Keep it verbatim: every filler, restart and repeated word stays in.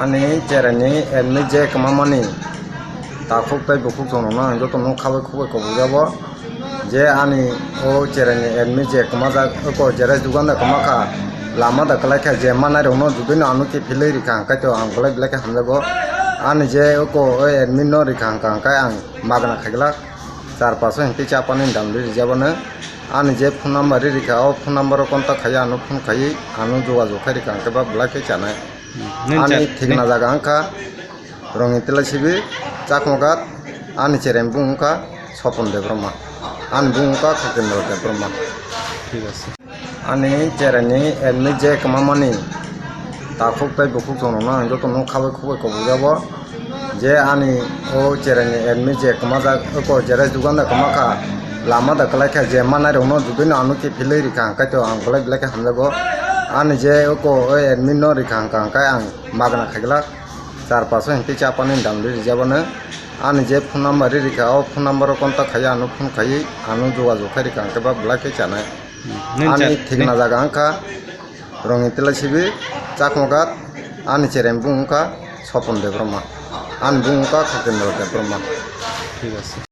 Ani cheraini admit je kwmamani takhuk tei bukhuk chwng rokno ang jotono khabai khukbai kobokjabo je ani o cheraini admit je kwmajak oko jerai dugan da kwmakha lama da kwlaikha je manai rokno judino ano kiphilwi rikha hwnkhe to ang bolai belai khe hamjago. Ani je oko o admit no rikha hwnkha hwnkhe ang magna khaiglak. Char paso hinwi chapani damri rijabano. Ani je phone number ri rikha, o phone number o contact khaiwi ano phone khaiwi ano jogajog khai rikha, hwnkhe ba belai khe chanai. Hmm. Nwng ani cha-, thikna nwng jaga wngkha Rongitila Sibi, Chakmaghat, ani cherem bung wngkha Sopon Debbarma, ani bung wngkha Khokendra Debbarma. Thik ase. Ani cheraini admit je kwmamani takhuk tei bukhuk chwng rokno ang jotono khabai khukbai kobokjabo je ani o cheraini admit je kwmajak oko jerai dugan da kwmakha lama da kwlaikha je manai rokno judino ano kiphilwi rikha hwnkhe to ang bolai belai khe hamjago. Ani je oko o admit no rikha hwnkha hwnkhe ang magna khaiglak. Char paso hinwi chapani damri rijabano. Ani je phone number ri rikha o phone number o contact khaiwi ano phone khaiwi ano jogajog khai rikha hwnkhe ba belai khe chanai. Hmm. Nwng ani cha-, thikna nwng jaga wngkha Rongitila Sibi, Chakmaghat, ani cherem bung wngkha Sopon Debbarma, ani bung wngkha Khokendra Debbarma. Thik ase.